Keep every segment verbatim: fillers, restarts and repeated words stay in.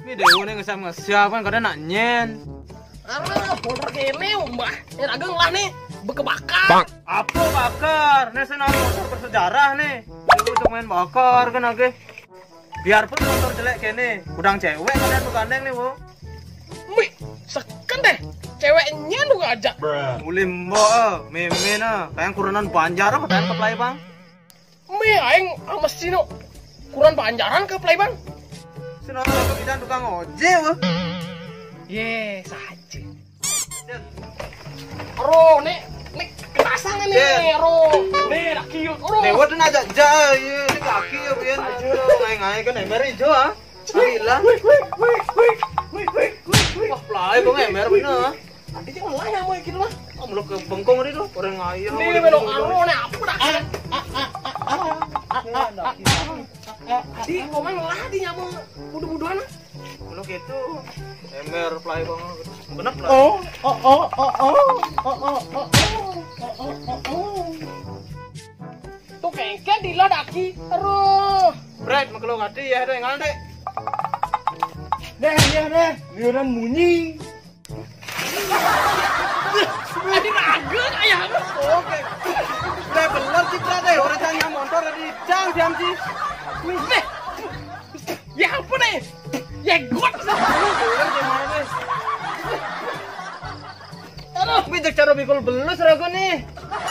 Ini dewe ne ngesam-ngesam kan kadang nak nyen. Alah, motor kene, Mbah. Ini raga ngelah nih, bekebakar. Apa bakar? Nih, saya motor bersejarah nih. Dewe cuma main bakar kan age. Biarpun motor jelek kene, udang cewek kadang tuh gandeng nih, Bu. Mih, seken deh. Ceweknya lu ngajak. Uli mbok, eh, meme nah. Kayak kurenan Banjar apa kayak keplai, Bang. Mih, aing sama Sino. Kurenan Banjaran keplai, Bang. Sino apa bidan tukang ojek, Bu. Ye, saja. Ro, nek, nek kepasang nih, Ro. Nih, laki yuk, Ro. Lewat aja, ja, iya, ini kaki ya, Bian. Ayo, ngai-ngai kan ember hijau, ah. Gila. Wih, wih, wih, wih, wih, wih, wih, wih. Wah, plai bang ember bener. Tadi jangan lah yang mau gitu lah. Kamu lo ke bengkong tadi tuh, orang ngayal. Ini belok aro nih, apa dah? Di komen lah di nyamuk budu-buduan lah. Kalau gitu, ember play banget. Bener lah. Oh, oh, oh, oh, oh, oh, oh, oh, oh, oh, oh, oh. Tuh kengken di lo daki. Aduh. Bret, maklum hati ya, ada yang ngalde. Deh, iya deh, liuran munyi. Tadi raga kayak apa? Oke. Udah bener sih, Bret, eh. Orang tanya motor dari jang jam sih. Wih, deh. Ya apa nih? Ya got. Bener gimana nih? Aduh, bijak cara bikul belus ragu nih.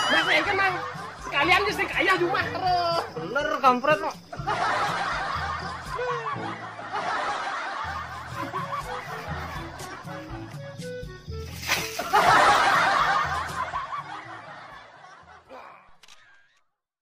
Mas yang kenang. Sekalian sih kaya cuma. Aduh. Bener kampret lo.